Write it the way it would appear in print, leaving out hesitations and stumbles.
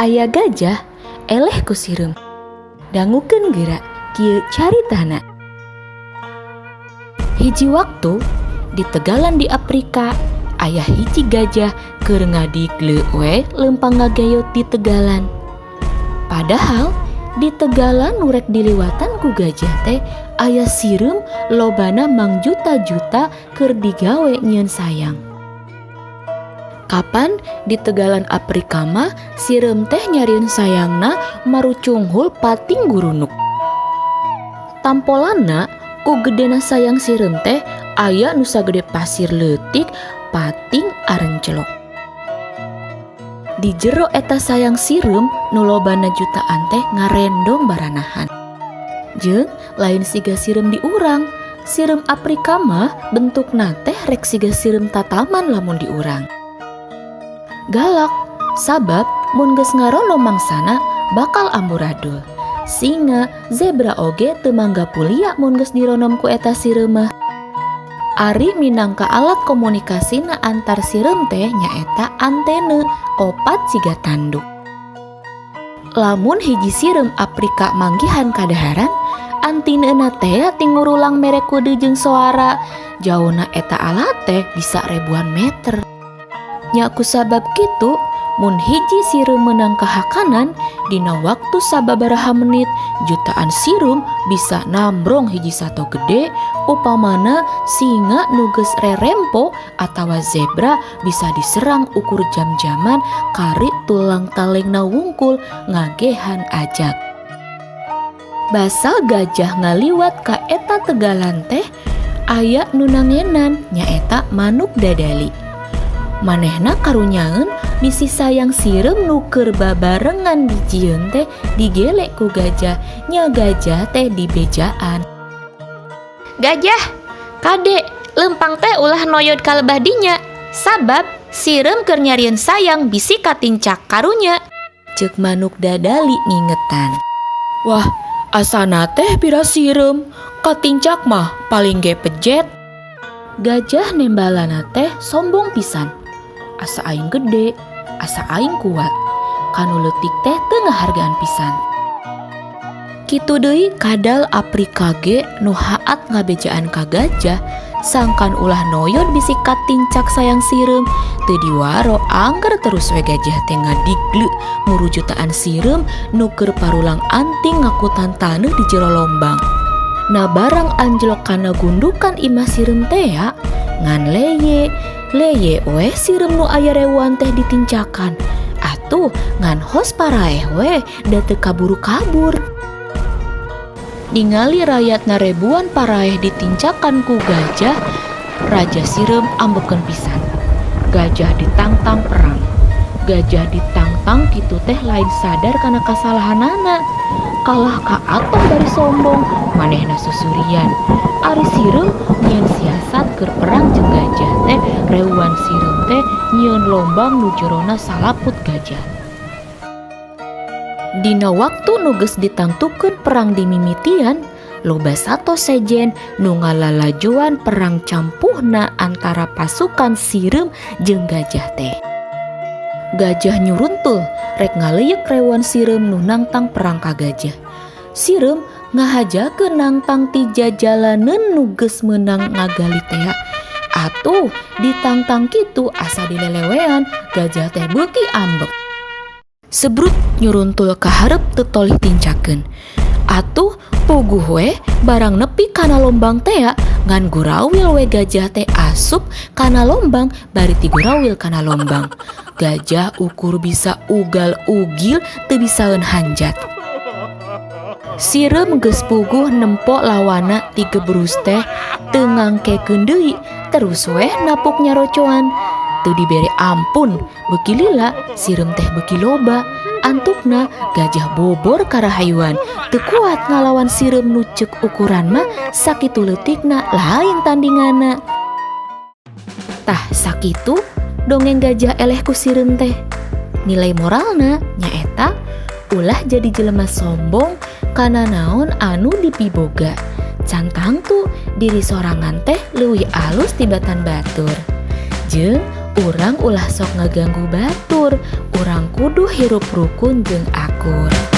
Aya gajah eleh ku sireum. Dangukeun geura kieu caritana. Hiji waktu di tegalan di Afrika aya hiji gajah keur ngadigle we leumpang ngageyot di tegalan. Padahal di tegalan nu rek diliwatan ku gajah teh aya sireum lobana mangjuta-juta keur digawe nyieun sayang. Kapan di tegalan Afrika mah sireum teh nyarieun sayangna marucunghul pating gurunuk. Tampolanna ku gedena sayang sireum teh aya nu sagede pasir leutik pating arencelok. Di jero eta sayang sireum nu lobana jutaan teh ngarendong baranahan. Jeung lain siga sireum di urang, sireum Afrika mah bentukna teh rek siga sireum tataman lamun di urang. Galak, sabab mun geus ngarono mangsana bakal amburadul. Singa, zebra oge teu mangga pulia mun geus dironom ku eta sireum mah. Ari minangka alat komunikasina antar sireum teh nyaeta antena opat siga tanduk. Lamun hiji sireum Afrika manggihan kadaharan, antenaeuna teh ti ngurulang mere kode jeung soara. Jauhna eta alat teh bisa ribuan meter. Nya kusabab kitu, mun hiji sireum meunang kahakanan, dina waktu sababaraha menit jutaan sireum bisa nambrong hiji sato gede, upamana singa nu geus rerempo atawa zebra bisa diserang ukur jam-jaman kari tulang talengna wungkul ngagehan ajag. Basa gajah ngaliwat ka eta tegalan teh aya nu nangenan, nyaeta manuk dadali. Manehna karunyaeun bisi sayang sireum nu keur babarengan dijieun teh digelek ku gajah, nya gajah teh dibejaan. "Gajah, kade, leumpang teh ulah noyod ka lebah dinya, sabab sireum keur nyarieun sayang bisi katincak, karunya," ceuk manuk dadali ngingetan. "Wah, asana teh pira sireum, katincak mah paling ge pejet." Gajah nembalana teh sombong pisan. Asa aing gede, asa aing kuat. Kanu leutik teh teu ngahargaan pisan. Kitu deui kadal Afrika ge nu haat ngabejaan ka gajah sangkan ulah noyod bisi katincak sayang sireum, teu diwaro angger terus we gajah teh ngadigle muru jutaan sireum nu keur parulang anting ngakutan taneuh di jero lombang. Nah, barang anjlok kana gundukan imah sireum tea, ngan leye leye weh sireum nu aya rewuan teh ditincakan. Atuh ngan hos paraeh weh da teu kaburu kabur. Ningali rayatna rebuan paraeh ditincakan ku gajah, raja sireum ambekeun pisan. Gajah ditangtang perang. Gajah ditangtang kitu teh lain sadar kana kasalahanana. Kalah ka atoh bari sombong, manehna susurian. Ari sireum nyieun siasat keur perang jeung gajah teh, rewuan sireum teh nyieun lombang nu jerona salaput gajah. Dina waktu nu geus ditangtukeun perang dimimitian, loba sato sejen nu ngalalajoan perang campuhna antara pasukan sireum jeung gajah teh. Gajah nyuruntul rek ngaleyek rewuan sireum nu nangtang perang ka gajah. Sireum ngahajakeun nangtang ti jajalaneun nu geus meunang ngagali tea. Atuh ditangtang kitu asa dilelewean, gajah teh beuki ambek. Sebrut nyuruntul ka hareup teu tolih tincakeun. Atuh puguh we barang nepi kana lombang tea, ngan gurawil we gajah teh asup kana lombang bari tigurawil kana lombang. Gajah ukur bisa ugal-ugil teu bisaeun hanjat. Sireum geus puguh nempo lawanna tigebrus teh teu ngangkekeun deui, terus weh napuk nyarocoan. Teu dibere ampun, beuki lila sireum teh beuki loba. Antukna gajah bobor karahayuan, teu kuat ngalawan sireum nu ceuk ukuran mah sakitu leutikna lain tandinganna. Tah, sakitu dongeng gajah eleh ku sireum teh. Nilai moralna nyaeta ulah jadi jelema sombong kana naon anu dipiboga. Can tangtu diri sorangan teh leuwih alus tibatan batur. Jeung Urang ulah sok ngaganggu batur, urang kudu hirup rukun jeung akur.